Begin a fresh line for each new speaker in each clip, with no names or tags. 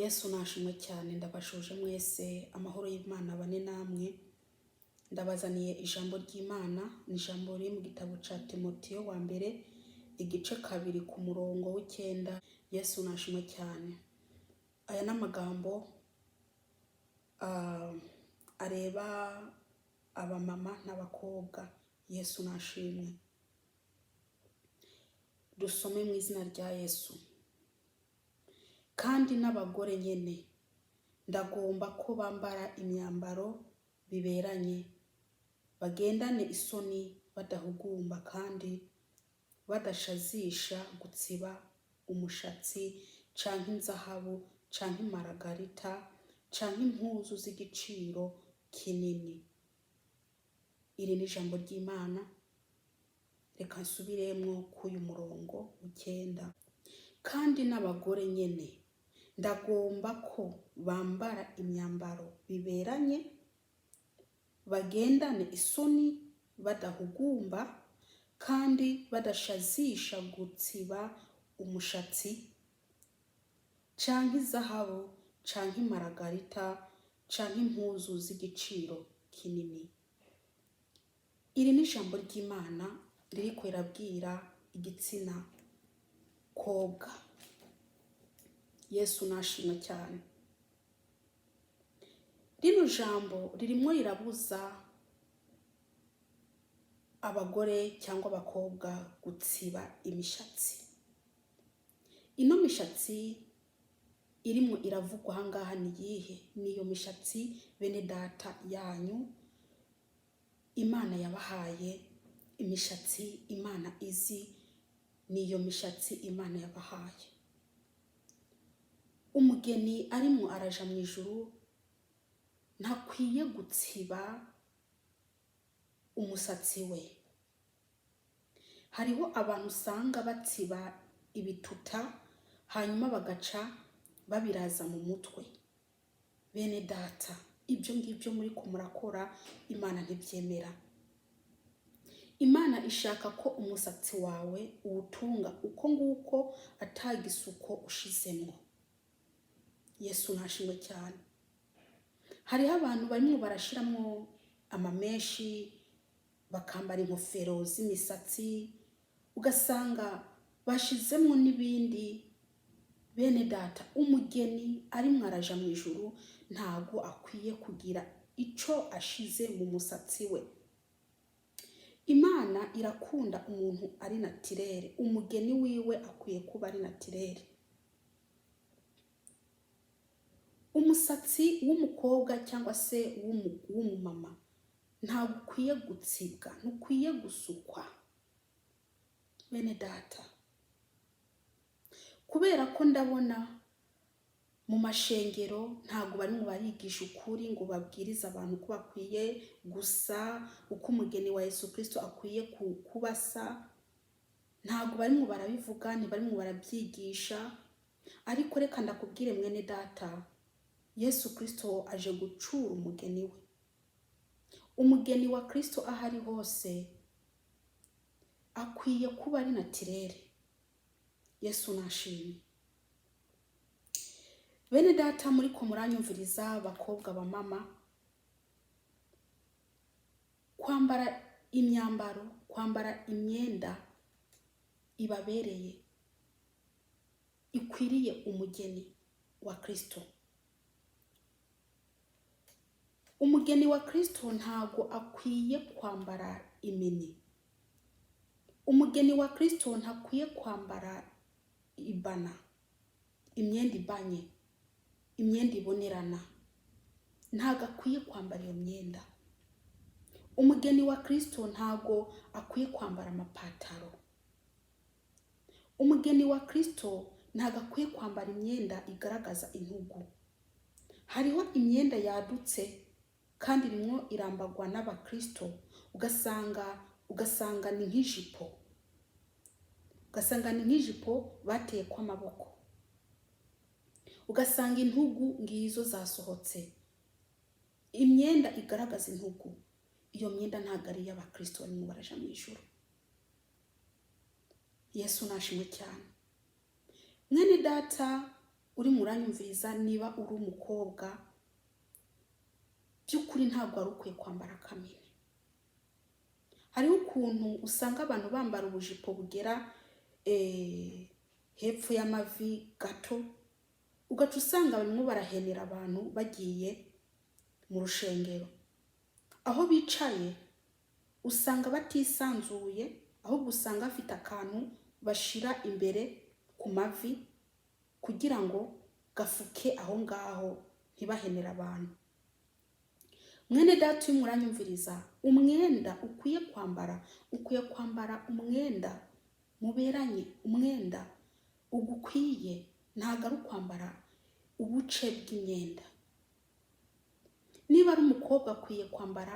Yesu nashimwe cyane. Ndabashuje mwese, amahoro y'Imana bane namwe. Ndabazaniye ijambo ry'Imana, ni ijambo riri mu gitabo cya Timoteyo wa mbere, igice 2 ku murongo w'9. Yesu nashimwe cyane. Aya ni amagambo areba abamama n'abakobwa. Yesu nashimwe. Dusome mu izina rya Yesu. Kandi n'abagore nyene ndagomba ko bambara imyambaro biberanye, bagendane isoni, badahugumba kandi badashazisha gutsiba umushatsi canke inzahabu canke imaragarita canke impuzu z'igiciro kinini. Iri ni ijambo ry'Imana. Reka nsubiremwo k'uyu murongo w'9. Kandi n'abagore nyene ndagomba ko bambara imyambaro biberanye, bagendane isoni, badahugumba kandi badashazisha gutsiba umushatsi canke izahabu canke imaragarita canke impuzu z'igiciro kinini. Iri ni ijambo ry'Imana ririko rirabwira igitsina kobwa. Yesu nashimwe cyane. Rino jambo ririmo rirabuza abagore cyangwa abakobwa gutsiba imishatsi. Ino mishatsi irimo iravugwa ahangaha ni iyihe? Niyo mishatsi, bene data yanyu, Imana yabahaye. Imishatsi Imana izi niyo mishatsi Imana yabahaye. Umugeni arimo araja mu ijuru ntakwiye gutsiba umusatsi we. Hariho abantu usanga batsiba ibituta, hanyuma bagaca babiraza mu mutwe. Bene data, ibyo ngibyo muri ko murakora, Imana ntibyemera. Imana ishaka ko umusatsi wawe uwutunga uko nguko, atagisuko ushizemwo. Yesu nashimwe cyane. Hariho abantu barimo barashiramwo amamenshi, bakambara ingofero z'imisatsi, ugasanga bashizemwo n'ibindi. Bene data, umugeni arimwo araja mu ijuru ntago akwiye kugira ico ashize mu musatsi we. Imana irakunda umuntu ari naturel. Umugeni wiwe akwiye kuba ari naturel. Umusatsi w'umukobwa cyangwa se w'umumama ntabwo ukwiye gutsibwa, ntukwiye gusukwa, bene data, kubera ko ndabona mu mashengero ntabwo barimo barigisha ukuri ngo babwirize abantu ko bakwiye gusa uko umugeni wa Yesu Kristo akwiye kuba asa. Ntabwo barimo barabivuga, ntibarimo barabyigisha. Ariko reka ndakubwire, mwene data, Yesu Kristo aje gucura umugeni we. Umugeni wa Kristo aho ari hose akwiye kuba ari naturel. Yesu nashimye. Bene data muri ko muranyumviriza, bakobwa ba mama, kwambara imyambaro, kwambara imyenda ibabereye, ikwiriye umugeni wa Kristo. Umugeni wa Kristo ntago akwiye kwambara imini. Umugeni wa Kristo ntakwiye kwambara ibana, imyenda ibanye, imyenda ibonerana. Ntago akwiye kwambara iyo myenda. Umugeni wa Kristo ntago akwiye kwambara amapataro. Umugeni wa Kristo ntago akwiye kwambara imyenda igaragaza intugu. Hariho imyenda yadutse kandi irimwo irambagwa n'abakristo, ugasanga ni nk'ijipo, ugasanga ni nk'ijipo bateye kw'amaboko, ugasanga intugu ngizo zasohotse, imyenda igaragaza intugu. Iyo myenda ntabwo ari iy'abakristo barimo baraja mu ijuru. Yesu nashimwe cyane. Mwene data Uri muranyumviriza, niba uri umukobwa by'ukuri, ntabwo wari ukwiye kwambara akamini. Hariho ukuntu usanga abantu bambara ubujipo bugera hepfo y'amavi gato, ugaca usanga barimo barahenera abantu bagiye mu rushengero. Aho bicaye usanga batisanzuye, ahubwo usanga bafite akantu bashira imbere ku mavi kugira ngo gafuke aho ngaho, ntibahenere abantu. Mwene data urimo uranyumviriza, umwenda ukwiye kwambara, ukwiye kwambara umwenda muberanye, umwenda ugukwiye. Ntabwo ari ukwambara ubuce bw'imyenda. Niba ari umukobwa, akwiye kwambara,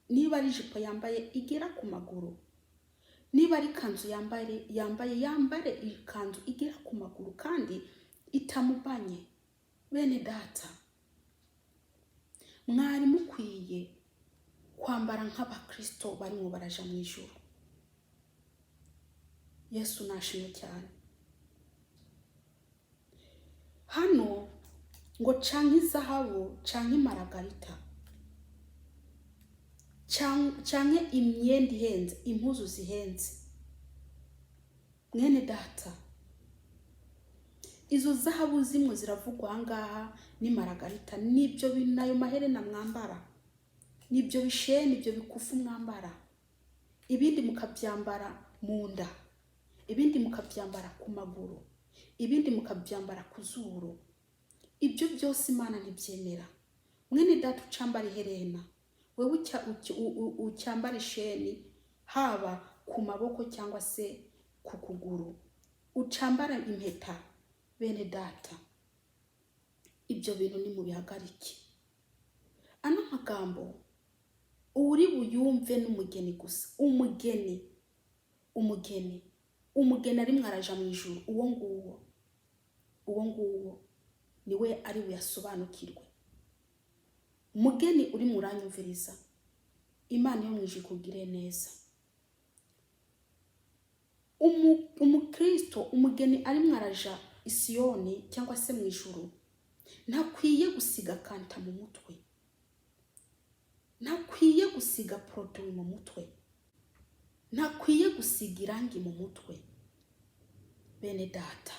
niba ari ijipo yambaye, igera ku maguru. Niba ari ikanzu yambaye, yambare ikanzu igera ku maguru kandi itamubanye. Bene data, mwari mukwiye kwambara nk'abakristo barimo baraja mu ijuru. Yesu nashimwe cyane. Hano ngo canke izahabu, canke imaragarita, canke imyenda ihenze, impuzu zihenze. Mwene data, izo zahabu zimwe ziravugwa aha ngaha n'imaragarita, nibyo nayo maherena mwambara, nibyo bisheni, ibyo bikufu mwambara, ibindi mukabyambara mu nda, ibindi mukabyambara ku maguru, ibindi mukabyambara ku zuru. Ibyo byose Imana ntibyemera. Mwene data ucambara iherena, wewe ucyambara isheni, haba ku maboko cyangwa se ku kuguru, ucambara impeta, bene data, ibyo bintu nimubihagarike. Ano magambo uri buyumve n'umugeni gusa, umugeni, umugeni, umugeni arimwo araja mu ijuru. Uwo nguwo, uwo nguwo niwe ari buyasobanukirwe. Mugeni uri muranyumviriza, Imana yo mu ijuru ikugire neza. Umukristo, umugeni arimwo araja Isiyoni cyangwa se mu ijuru, ntakwiye gusiga kanta mu mutwe, ntakwiye gusiga produit mu mutwe, ntakwiye gusiga irangi mu mutwe. Bene data,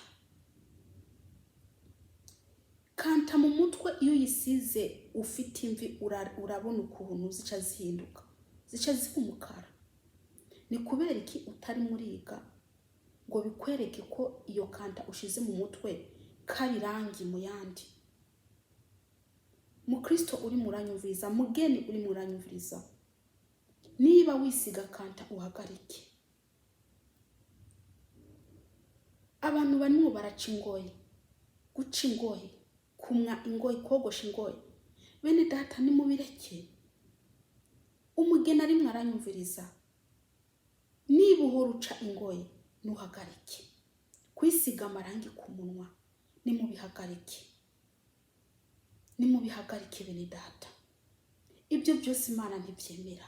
kanta mu mutwe iyo uyisize ufite imvi, urabona ukuntu zica zihinduka, zica ziba umukara. Ni kubera iki utari muriga ngo bikwereke ko iyo kanta ushize mu mutwe kari irangi mu yandi? Mukristo uri muranyumviriza, mugeni uri muranyumviriza, niba wisiga kanta uhagarike. Abantu barimo baraca ingoyi, guca ingoyi, kumwa ingoyi, kogosha ingoyi, bene data, nimubireke. Umugeni arimwo aranyumviriza, niba uhora uca ingoyi, ntuhagarike. Kwisiga amarangi ku munwa, nimubihagarike, nimubihagarike bene data. Ibyo byose Imana ntibyemera.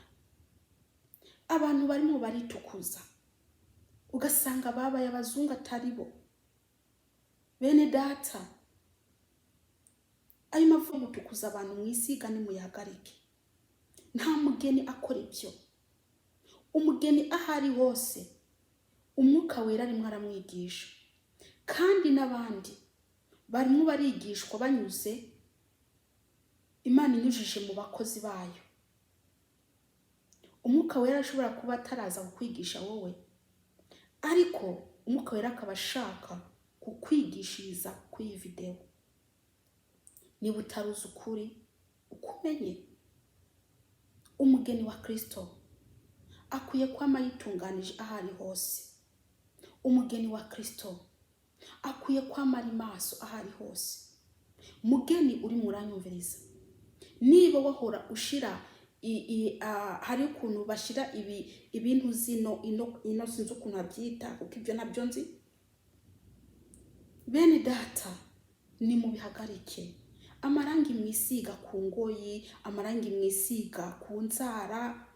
Abantu barimo baritukuza, ugasanga babaye abazungu atari bo. Bene data, ayo mavuta yo gutukuza abantu mwisiga, nimuyahagarike. Nta mugeni akora ibyo. Umugeni aho ari hose, Umwuka Wera arimo aramwigisha, kandi n'abandi barimo barigishwa banyuze Imana inyujije mu bakozi bayo. Umwuka Wera ashobora kuba ataraza kukwigisha wowe, ariko Umwuka Wera akaba ashaka kukwigishiriza kuri iyi videwo. Niba utaruzi ukuri, ukumenye. Umugeni wa Kristo akwiye kwama yitunganije aho ari hose. Umugeni wa Kristo akwiye kwama ari maso aho ari hose. Mugeni uri muranyumviriza, niba wahora ushira hari ukuntu bashira ibi ibintu zino ino ino, sinzi ukuntu babyita kuko ibyo nabyo nzi. Bene data, ni mubihagarike. Amarangi mwisiga ku ngoyi, amarangi mwisiga ku nzara,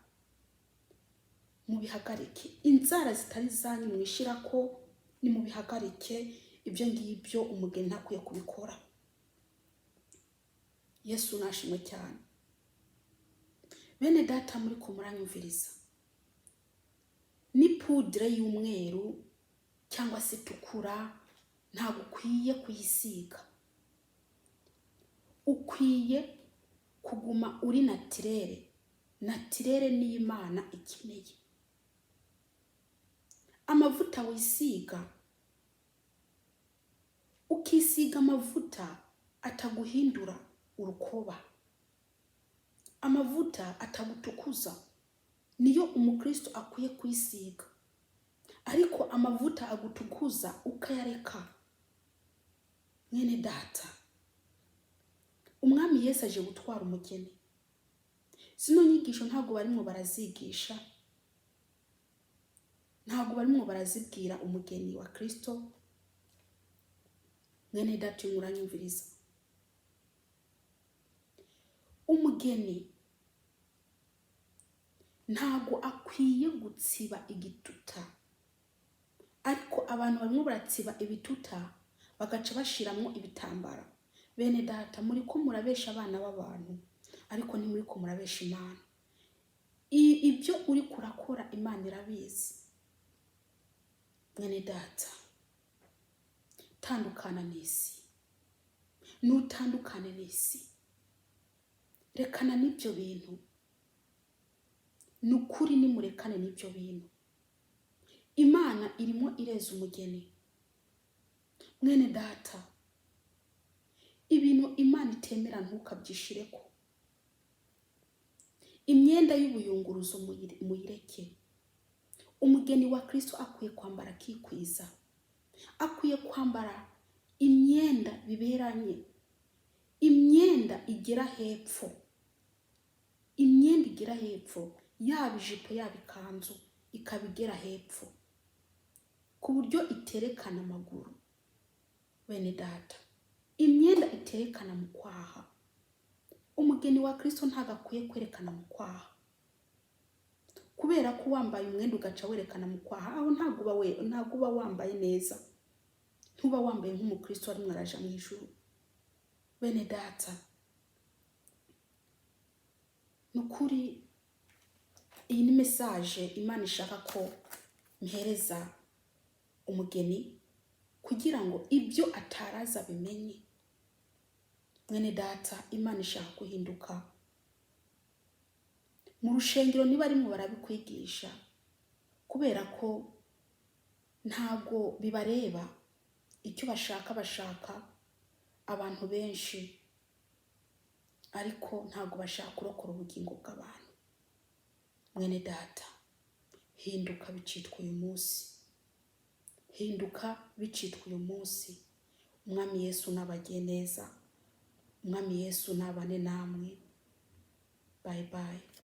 mubihagarike. Inzara zitari zanyu mwishirako, nimubihagarike. Ibyo ngibyo umugeni ntakwiye kubikora. Yesu nashimwe cyane. Bene Data, muri ko muranyumviriza, ni poudre y'umweru cyangwa se itukura ntabwo ukwiye kuyisiga. Ukwiye kuguma uri naturelle. Naturelle niyo Imana ikeneye. Amavuta wisiga, ukisiga amavuta ataguhindura urukoba, amavuta atagutukuza, niyo umukristo akwiye kwisiga. Ariko amavuta agutukuza ukayareka. Mwene Data, Umwami Yesu aje gutwara umugeni. Zino nyigisho ntabwo barimo barazigisha, ntabwo barimo barazibwira umugeni wa Kristo. Mwene Data, uyu muranyumviriza, umugeni ntabwo akwiye gutsiba igituta. Ariko abantu barimo baratsiba ibituta, bagaca bashiramwo ibitambara. Bene Data, muri ko murabesha abana b'abantu, ariko ntimuri ko murabesha Imana. Ibyo uri kurakora Imana irabizi. Mwene Data, tandukana n'isi. Nutandukane n'isi, rekana n'ibyo bintu. Ni ukuri, nimurekane n'ibyo bintu. Imana irimo ireza umugeni. Mwene Data, ibintu Imana itemera ntukabyishireko. Imyenda y'ubuyunguruzo muyireke. Umugeni wa Kristo akwiye kwambara akikwiza, akwiye kwambara imyenda biberanye, imyenda igera hepfo, imyenda igera hepfo, yaba ijipo, yaba ikanzu, ikaba igera hepfo ku buryo iterekana amaguru. Bene Data, imyenda iterekana mu kwaha. Umugeni wa Kristo ntabwo akwiye kwerekana mu kwaha, kubera ko wambaye umwenda ugaca werekana mu kwaha, aho ntabwo uba wambaye neza, ntuba wambaye nk'umukristo arimo araja mu ijuru. Bene Data, ni ukuri, iyi ni message Imana ishaka ko mpereza umugeni kugira ngo ibyo ataraza abimenye. Mwene Data, Imana ishaka guhinduka. Mu rushengero niba arimo barabikwigisha, kubera ko ntabwo bibareba. Icyo bashaka, bashaka abantu benshi, ariko ntabwo bashaka kurokora ubugingo bw'abantu. Mwene Data, hinduka bicitwa uyu munsi, hinduka bicitwa uyu munsi. Umwami Yesu nabagiye neza. Umwami Yesu nabane namwe. Bye bye.